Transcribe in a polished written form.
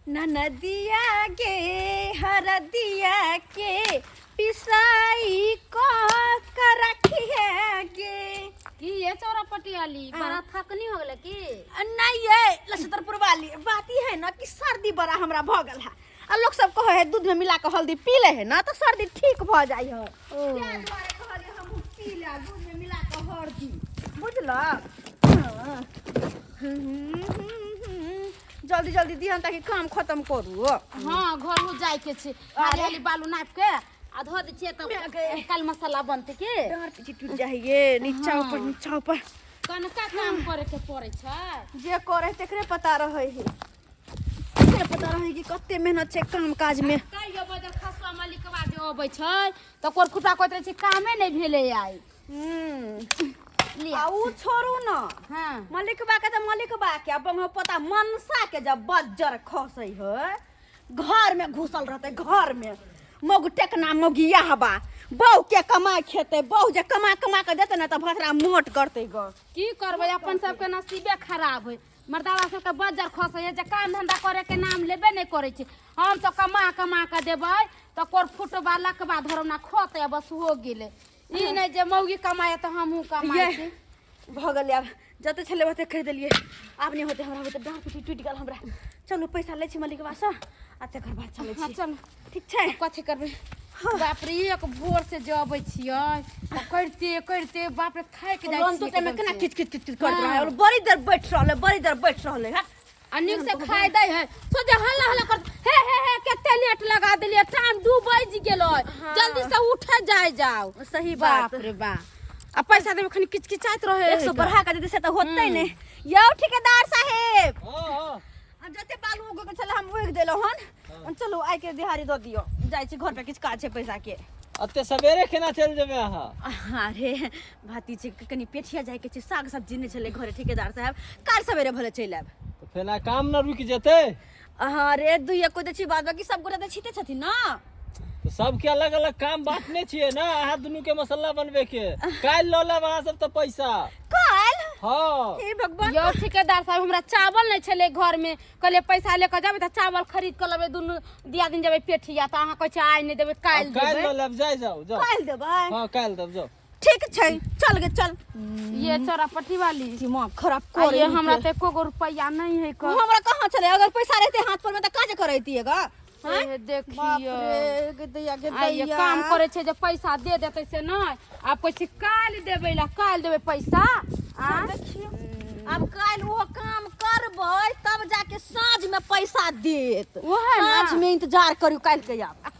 ननदिया गे हरदिया के पिसाई को कर रखिए गे। की ये चौरा पटियाली बड़ा थकनी हो गेलै की? नहीं ये लछतरपुर वाली बात ई है ना कि सर्दी बड़ा हमरा भ गेल है आ लोग सब कहे है दूध में मिला के हल्दी पी ले है ना तो सर्दी ठीक भ जाइ है। ओ। तें दुआरे कहलियै हमहूँ पी ले दूध में मिला के हल्दी, बुझल? जल्दी जल्दी दिहन ताकि काम खत्म करू। हाँ, घर हो जाए के छै। हाली हाली बालू नाप के आ धो दै छियै तब काल मसाला बनतै के। डाँर पीछे टूट जाइए, नीचा ऊपर नीचा ऊपर। कनका काम करे के पड़ै छै। जे करे तेकरे पता रहै है, तेकरे पता रहै कि कते मेहनत छै काम काज में। कहियो बजर खसुआ मालिकवा जे अबै छै तऽ कोर खुटा कहैत रहै छै कामे नहि भेलै आइ। आ उ छोड़ू न। हाँ। मलिकबा के तऽ मलिकबा के अपन पता मनसा के जब बज्जर खसै है घर में घुसल रहते, घर में मौग टेकना मौगिया हवा बहू के कमा खेते, बहू जे कमा कमा के देते ना तऽ भतरा मोट करते ग। की करबै, अपन सबके नसीबे खराब है। मर्दावा सबके बज्जर खसै है जे काम धंधा करे के नाम लेबे नहि करै छै। हम तऽ कमा कमा के देबै तऽ कोर फुटबा लकबा धरौना खोते बस हो गेलै। ई नहि जे मौगी कमाए तऽ हमहूँ कमाइ छी। भऽ गेलै, आब जते छलै ओते खरीद देलियै, आब नहि होतै हमरा होतै। डाँर पिटी टूटि गेल हमरा। चलू पैसा लै छी मलिकबासँ आ तकर बाद चलै हाँ छी। चल। ठीक छै। कथी करबै बाप रे, एक भोर से जे अबै छियै तऽ करिते करिते बाप रे थाकि जाइ लोन छियै टूटे में एकदम केना से। किच किच किच किच करैत हाँ। रहै, बड़ी देर बैठ रहलै, बड़ी देर बैठ रहलै। हँ आ नीक से खाय दै है सोचे हल्ला हल्ला कर हे हे हे कते लेट लगा देलियै, टाइम 2 बजि गेलै, जल्दी से उठे जाय जाओ। सही बात। बाप रे बाप, आ पैसा देबै खनी किचकिचाइत रहे। 100 बढ़ा के देते से तऽ होतै नहि। यौ ठेकेदार साहेब। हाँ हाँ। आ जते बालू उगऽ के छलै हम उगि देलहुँ हन। चलू आइ के दिहाड़ी दऽ दियौ, जाइ छी घर पे, किछु काज छै पैसा के। एते सवेरे केना चलि जेबै अहाँ? अरे भातीजी के कनि पेठिया जाय के छै, साग सब्जी नहि छलै घरे। ठेकेदार साहेब, काल्हि सवेरे भले चलि आयब। तऽ फेर आइ काम न रुकि जेतै? अरे दुइये कोइ दै छी, बाद बाकी सब गोटा तऽ छिते छथिन ना। तऽ सबके अलग अलग काम बांटने छियै ने, अहाँ दुनू के मसाला बनबे के। काल्हि लऽ लेब अहाँ सब तऽ पैसा। काल्हि? हाँ। हे भगवान। यौ ठेकेदार साहब, हमरा चावल नहि छलै घर में, कहलियै पैसा ले कऽ जेबै तऽ चावल खरीद कऽ लेबै, दुनू दियादिन जेबै पेठिया, तऽ अहाँ कहै छियै आइ नहि देबै काल्हि काल्हि देबै। लऽ लेब, जाय जाउ जाउ। काल्हि देबै? हाँ काल्हि देब, जाउ। ठीक छै, चल गे चल। ये चौरापट्टी वाली दिमाग खराब आ करे ये हमरा तऽ एको गो रुपैआ नहि है क। हमरा कहाँ छलै, अगर पैसा रहते हाथ पर में तऽ काज करैतियै ग। हे बाप देखियौ रे, गे दैया गे आ ये दैया। काम करे छै जे पैसा दे देतै से नहि, आब कहै छै काल्हि देबै ला, काल्हि देबै पैसा। आ देखियौ आब काल्हि ओहो काम करबै तब जाके साँझ में पैसा देत। ओहे ना। साँझ में इंतजार करियौ काल्हि के आब। आ